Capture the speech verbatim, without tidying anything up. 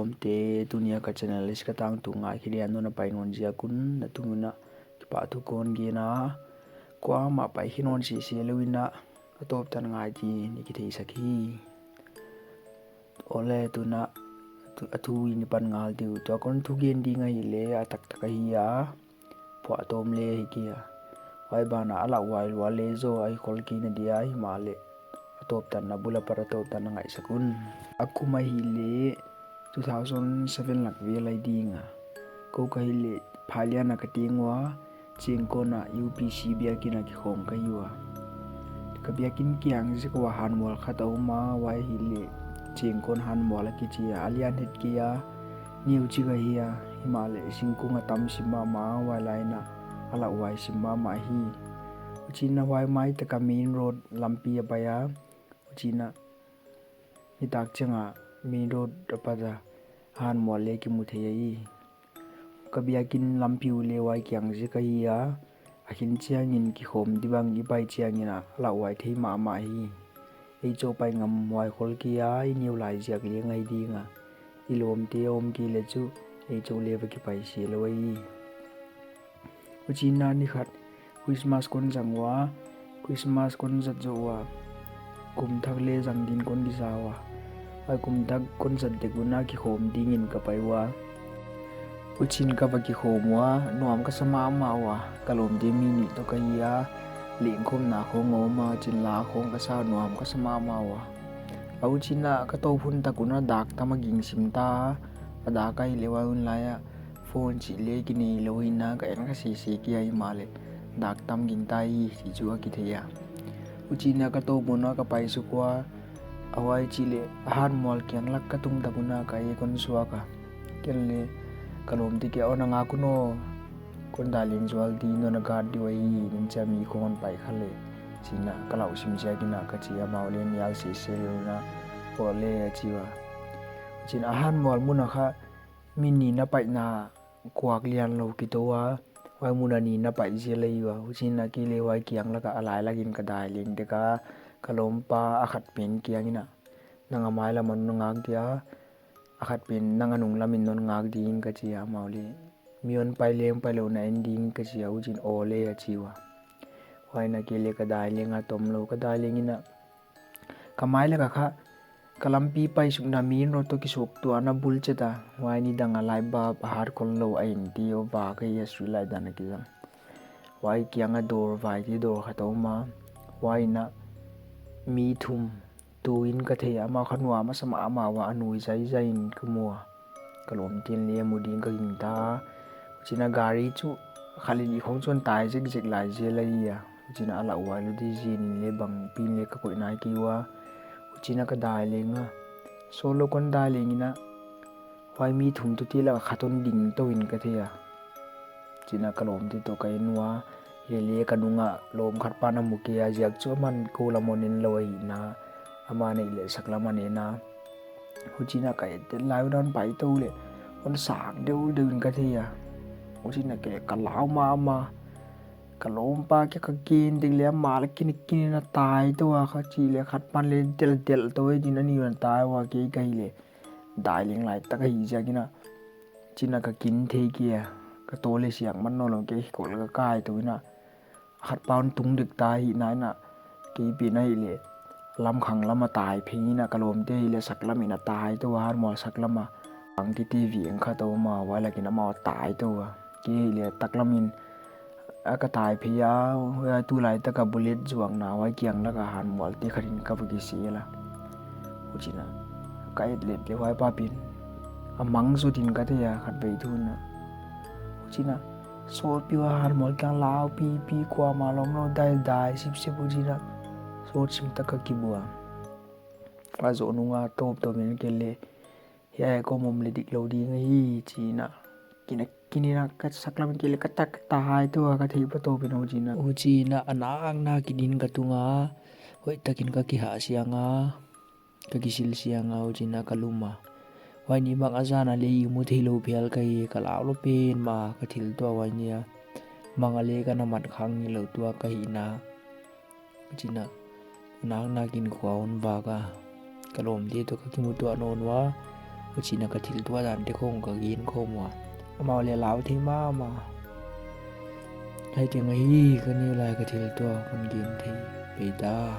Omte, tuni a ka channel leh ka tangtung ngaikhe dia nong pai nawn ziak un na tung un a kipahthu kon gen a. Kuamah pai khe nawn sese lou in a, a tawp tan ngai di ni kitheisak hi. Ole tuna, tu, a thu i ni pan ngal di uh. Tua kon thugen ding ahihleh a taktak ahi a, phuahtawm le hi kei a. Huai ban ah a lauhuai lua leh zaw ahi khol kei na dia, himahleh a tawp tan na bul apat a tawp tan na ngaihsak un. A kum ahihleh two thousand seven lak vel ahi ding a. Kou ka hihleh Phailian a ka teng ua, Chengkon a U P C biakin a kikhawm ka hi ua. Ka biakin kiang zik ua hanmual khat a om a, huai ahihleh Chengkon hanmual a kichi a, a lian het kei a, neu chik ahi a, himahleh singkung a tam sim mahmah, huai lai in a a lauhuai sim mahmah hi. Huchiin a huai mai tak a main road lampi a pai a, huchiin a nitak chiang a main road apat a hanmual le kimu thei ahi. Ka biakin lampi uh leh huai kiang zik ahi a, a khin chiangin kikhawm di bang i pai chiangin a lauhuai thei mahmah hi. Ei chauh pai ngam huai khol kei a, i neu lai ziak leng ahi ding a. I lawmte om kei leh chu ei chauh le va kipai se lou ahi. Huchiin a ni khat Christmas kon zang ua, Christmas kon zat zoh ua, kum thak le zang din kon kiza ua. Huai kum thak kon zat dek un a kikhawm dingin ka pai ua. Huchiin ka va kikhawm ua, nuam ka sa mahmah ua, ka lawmte mi nih toh ka hi a, lengkhawmna khawng om a, chinla khawng ka sa, nuam ka sa mahmah ua. A huchiin a ka tou phun tak un a dak tam a ging sim ta, a dak ahihleh huai hun lai a phone chih le kinei lou hi in a, ka en kha sese kei a, himahleh dak tam ging ta hi chih chu a kithei a. Huchiin a ka tou phun a ka pai suk ua, a huai chih leh a hanmual kiang lak ka tung tak un a ka e kon suak a. Ken leh ka lawmte kiang a, "Aw, na ngak un aw, kon dai leng zual di, nong na guard di uh ahi, nang chia mi khawng hon pai kha leh," chiin a ka lau sim ziakin a ka chi a, amau leng nial sese lou in a, "Aw le," a chi ua. Huchiin a hanmual mun a kha mi nih na paihna kuak lian lou kitou a, huai mun a nih na paih zel ahi ua. Huchiin a kei leh huai kiang lak a a lai lakin ka dai leng dek a, ka lawmpa a khat pen kiangin a, "Nang a mai lam a nong ngak dia, a khat pen nang a nung lam in nong ngak ding," ka chi a, amau leh, "Mi hon pai leng pai lou na en ding," ka chi a, huchiin, "Aw le," a chi ua. Huai in a kei leh ka dai leng a, tom lou ka dai leng in a, ka mai lak a kha ka lampi paisukna main road toh kisuk tuan a bul chet a, huai nidang a light bulb a hat khol lou a en di uh, va ka hi a, street light dan a kizang. Huai kiang a dawr, vaite dawr khat a om a, huai in a mi thum tu in ka thei a, amau kha nuam a sa mahmah ua, a nui zaizai in ka mu a. Ka lawmte'n leng mu ding ka gingta. Huchiin a gari chu kha li li khawng chuan tai zekzek lai zel ahi a. Huchiin a lauhuai lua di zin in leng bangpi in leng ka koih nai kei ua. Huchiin a ka dai leng a. Solo kon dai leng in a, huai mi thum tu te lak a khat hon ding tou in ka thei a. Huchiin a ka lawmte toh ka en ua. Hilele ka nung a lawm khat pan a mu kei a, ziak chu aman kou lam hon en lou ahihna, aman ei leh sak lam a en a. Huchiin a ka et lai un a hon pai tou leh hon sak deuhdeuh in ka thei a. Huchiin a kei ka lau mahmah. Ka lawmpa kia ka gen dek leh amah leng kin kin in a tai tou a, ka chih leh khat pan leng delhdelh tou e, tin a ni un a tai ua, kei ka hi leh dai leng lai tak ahi ziakin a. Huchiin a ka kin thei kei a, ka taw leh siang man nawn lou kei, kol ka kai tou in a. Khat pan tung dek ta ahihna in a, kei pen ahih leh lamkhang lam a tai phei in a, ka lawmte hi leh sak lam in a tai tou a, hanmual sak lam a. Bangkite veng khat a om a, huai lak in amau tai tou a. Kei hi leh taklam in a ka tai phei a, huai tulai tak a bullet zuakna huai kiang lak a hanmualte khat in ka va kisel a. Huchiin a ka et let leh huai pa pen a mang zot in ka thei a, khatvei thu in a. Huchiin a sawtpi ua hanmual kiang lau pipi, kuamah lawm lou, dai dai sipsip, huchiin a sawt sim tak a ka kibu a. Ka zoh nung a tawp tawp in kei leh, "Hiai ka om leh dik lou ding ahi," chiin a. Kin a kin in a ka sak lam in kei leh ka tak ta hai tou a, ka theih patawp in, huchiin a. Huchiin a nak nak in in ka tung a, hoih tak in ka kihah siang a, ka kisil siang a, huchiin a ka lum a. Huai ni bang a zan a leng i mu theilou phial ka hi, ka lau lou pen mah, ka thil tuah huai ni a. Mang a leng ka na mat khak ngei lou tuak ka hihna. Huchiin a nak nak in khua hon vak a. Ka lawmte toh ka kimu tuah nawn ua. Huchi'n a ka thil tuah dante khong ka gen khawm ua. Amau leh lau thei mahmah. Hiai teng ahi ka neih lai ka thil tuah kon gen thei. Pei ta.